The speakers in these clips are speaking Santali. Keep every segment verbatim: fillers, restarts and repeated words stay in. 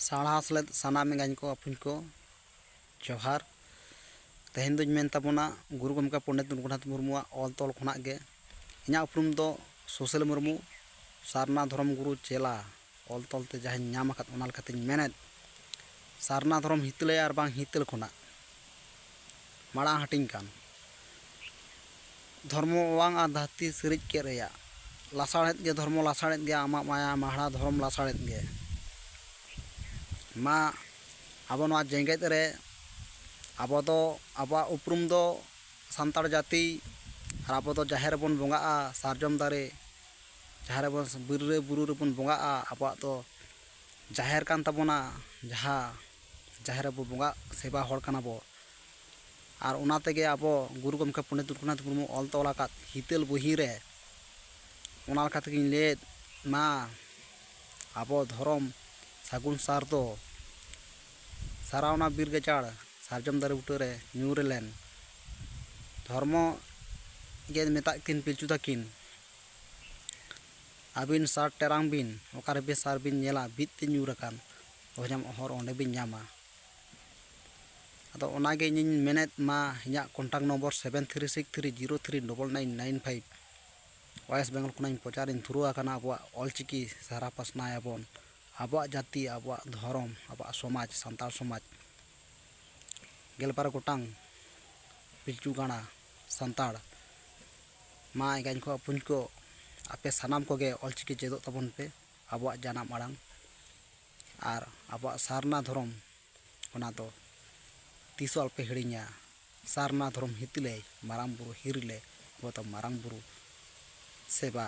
ᱥᱟᱲᱦᱟ ᱥᱮᱞᱮᱫ ᱥᱟᱱᱟᱢ ᱮᱸᱜᱟᱧ ᱠᱚ ᱟᱹᱯᱩᱧ ᱠᱚ ᱡᱚᱦᱟᱨ᱾ ᱛᱮᱦᱮᱧ ᱫᱚᱧ ᱢᱮᱱ ᱛᱟᱵᱚᱱᱟ ᱜᱩᱨᱩ ᱜᱚᱢᱠᱮ ᱯᱚᱱᱰᱤᱛ ᱨᱚᱜᱷᱩᱱᱟᱛᱷ ᱢᱩᱨᱢᱩᱣᱟᱜ ᱚᱞ ᱛᱚᱞ ᱠᱷᱚᱱᱟᱜ ᱜᱮ᱾ ᱤᱧᱟᱹᱜ ᱩᱯᱨᱩᱢ ᱫᱚ ᱥᱩᱥᱤᱞ ᱢᱩᱨᱢᱩ, ᱥᱟᱨᱱᱟ ᱫᱷᱚᱨᱚᱢ ᱜᱩᱨᱩ ᱪᱮᱞᱟ᱾ ᱚᱞ ᱛᱚᱞ ᱛᱮ ᱡᱟᱦᱟᱸᱧ ᱧᱟᱢ ᱟᱠᱟᱫ, ᱚᱱᱟ ᱞᱮᱠᱟᱛᱤᱧ ᱢᱮᱱᱮᱫ, ᱥᱟᱨᱱᱟ ᱫᱷᱚᱨᱚᱢ ᱦᱤᱛᱟᱹᱞᱟᱹᱭ ᱟᱨ ᱵᱟᱝ ᱦᱤᱛᱟᱹᱞ ᱠᱷᱚᱱᱟᱜ ᱢᱟᱲᱟᱝ ᱦᱟᱹᱴᱤᱧ ᱠᱟᱱ ᱫᱷᱚᱨᱢᱚ ᱚᱣᱟᱝ ᱟᱨ ᱫᱷᱟᱹᱨᱛᱤ ᱥᱤᱨᱤᱡ ᱠᱮᱫ ᱨᱮᱭᱟᱜ ᱞᱟᱥᱟᱲᱦᱮᱫ ᱜᱮ ᱫᱷᱚᱨᱢᱚ, ᱞᱟᱥᱟᱲᱦᱮᱫ ᱜᱮ ᱟᱢᱟᱜ ᱢᱟᱭᱟ ᱢᱟᱦᱲᱟ ᱫᱷᱚᱨᱚᱢ, ᱞᱟᱥᱟᱲᱦᱮᱫ ᱜᱮ ᱢᱟ ᱟᱵᱚ ᱱᱚᱣᱟ ᱡᱮᱜᱮᱛ ᱨᱮ ᱟᱵᱚ ᱫᱚ, ᱟᱵᱚᱣᱟᱜ ᱩᱯᱨᱩᱢ ᱫᱚ ᱥᱟᱱᱛᱟᱲ ᱡᱟᱹᱛᱤ, ᱟᱨ ᱟᱵᱚ ᱫᱚ ᱡᱟᱦᱮᱨ ᱨᱮᱵᱚᱱ ᱵᱚᱸᱜᱟᱜᱼᱟ, ᱥᱟᱨᱡᱚᱢ ᱫᱟᱨᱮ, ᱡᱟᱦᱟᱸ ᱨᱮᱵᱚᱱ ᱵᱤᱨ ᱨᱮ ᱵᱩᱨᱩ ᱨᱮᱵᱚᱱ ᱵᱚᱸᱜᱟᱜᱼᱟ, ᱟᱵᱚᱣᱟᱜ ᱫᱚ ᱡᱟᱦᱮᱨ ᱠᱟᱱ ᱛᱟᱵᱚᱱᱟ, ᱡᱟᱦᱟᱸ ᱡᱟᱦᱮᱨ ᱨᱮᱵᱚ ᱵᱚᱸᱜᱟ ᱥᱮᱵᱟ ᱦᱚᱲ ᱠᱟᱱᱟ ᱵᱚ᱾ ᱟᱨ ᱚᱱᱟ ᱛᱮᱜᱮ ᱟᱵᱚ ᱜᱩᱨᱩ ᱜᱚᱢᱠᱮ ᱯᱚᱱᱰᱤᱛ ᱨᱚᱜᱷᱩᱱᱟᱛᱷ ᱢᱩᱨᱢᱩ ᱚᱞ ᱛᱚᱞ ᱟᱠᱟᱫ ᱦᱤᱛᱟᱹᱞ ᱵᱩᱦᱤ ᱨᱮ, ᱚᱱᱟ ᱞᱮᱠᱟ ᱛᱮᱜᱮᱧ ᱞᱟᱹᱭᱮᱫ ᱢᱟ, ᱟᱵᱚ ᱫᱷᱚᱨᱚᱢ ᱥᱟᱹᱜᱩᱱ ᱥᱟᱨ ᱫᱚ ᱥᱟᱨᱟᱣᱱᱟ ᱵᱤᱨ ᱜᱟᱡᱟᱲ ᱥᱟᱨᱡᱚᱢ ᱫᱟᱨᱮ ᱵᱩᱴᱟᱹ ᱨᱮ ᱧᱩᱨ ᱞᱮᱱ᱾ ᱫᱷᱚᱨᱢᱚ ᱜᱮ ᱢᱮᱛᱟᱜ ᱠᱤᱱ ᱯᱤᱞᱪᱩ ᱛᱟᱹᱠᱤᱱ, ᱟᱹᱵᱤᱱ ᱥᱟᱨ ᱴᱮᱨᱟᱝ ᱵᱤᱱ, ᱚᱠᱟᱨᱮ ᱵᱮᱥ ᱥᱟᱨ ᱵᱤᱱ ᱧᱮᱞᱟ, ᱵᱤᱫ ᱛᱮ ᱧᱩᱨ ᱟᱠᱟᱱ, ᱚᱦᱚ ᱧᱟᱢᱚᱜ ᱦᱚᱨ ᱚᱸᱰᱮ ᱵᱤᱱ ᱧᱟᱢᱟ᱾ ᱟᱫᱚ ᱚᱱᱟᱜᱮ ᱤᱧᱤᱧ ᱢᱮᱱᱮᱫ ᱢᱟ, ᱤᱧᱟᱹᱜ contact number seven three six three zero three double nine nine five᱾ West Bengal ᱠᱷᱚᱱᱟᱜ ᱤᱧ ᱯᱨᱚᱪᱟᱨᱤᱧ ᱫᱷᱩᱨᱟᱹᱣ ᱟᱠᱟᱱᱟ, ᱟᱵᱚᱣᱟᱜ ᱚᱞᱪᱤᱠᱤ ᱥᱟᱨᱟ ᱯᱟᱥᱱᱟᱣ ᱟᱵᱚᱱ, ᱟᱵᱚᱣᱟᱜ ᱡᱟᱹᱛᱤ, ᱟᱵᱚᱣᱟᱜ ᱫᱷᱚᱨᱚᱢ, ᱟᱵᱚᱣᱟᱜ ᱥᱚᱢᱟᱡᱽ, ᱥᱟᱱᱛᱟᱲ ᱥᱚᱢᱟᱡᱽ, ᱜᱮᱞᱵᱟᱨ ᱜᱚᱴᱟᱝ ᱯᱤᱞᱪᱩ ᱜᱟᱲᱟ ᱥᱟᱱᱛᱟᱲ ᱢᱟ ᱮᱸᱜᱟᱧ ᱠᱚ ᱟᱹᱯᱩᱧ ᱠᱚ, ᱟᱯᱮ ᱥᱟᱱᱟᱢ ᱠᱚᱜᱮ ᱚᱞᱪᱤᱠᱤ ᱪᱮᱫᱚᱜ ᱛᱟᱵᱚᱱ ᱯᱮ, ᱟᱵᱚᱣᱟᱜ ᱡᱟᱱᱟᱢ ᱟᱲᱟᱝ ᱟᱨ ᱟᱵᱚᱣᱟᱜ ᱥᱟᱨᱱᱟ ᱫᱷᱚᱨᱚᱢ, ᱚᱱᱟ ᱫᱚ ᱛᱤᱥ ᱦᱚᱸ ᱟᱞᱚᱯᱮ ᱦᱤᱲᱤᱧᱟ᱾ ᱥᱟᱨᱱᱟ ᱫᱷᱚᱨᱚᱢ ᱦᱤᱛᱟᱹᱞᱟᱹᱭ, ᱢᱟᱨᱟᱝ ᱵᱩᱨᱩ ᱦᱤᱨᱤᱞᱮ, ᱟᱵᱚ ᱫᱚ ᱢᱟᱨᱟᱝ ᱵᱩᱨᱩ ᱥᱮᱵᱟ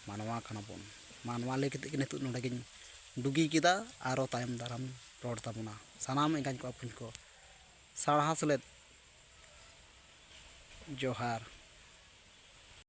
ᱢᱟᱱᱣᱟ ᱠᱟᱱᱟ ᱵᱚᱱ᱾ ᱢᱟ ᱱᱚᱣᱟ ᱞᱟᱹᱭ ᱠᱟᱛᱮᱫ ᱜᱮ ᱱᱤᱛᱚᱜ ᱱᱚᱰᱮ ᱜᱤᱧ ᱰᱩᱜᱤ ᱠᱮᱫᱟ, ᱟᱨᱚ ᱛᱟᱭᱚᱢ ᱫᱟᱨᱟᱢ ᱨᱚᱲ ᱛᱟᱵᱚᱱᱟ᱾ ᱥᱟᱱᱟᱢ ᱮᱸᱜᱟᱧ ᱠᱚ ᱟᱹᱯᱩᱧ ᱠᱚ ᱥᱟᱨᱦᱟᱣ ᱥᱮᱞᱮᱫ ᱡᱚᱦᱟᱨ᱾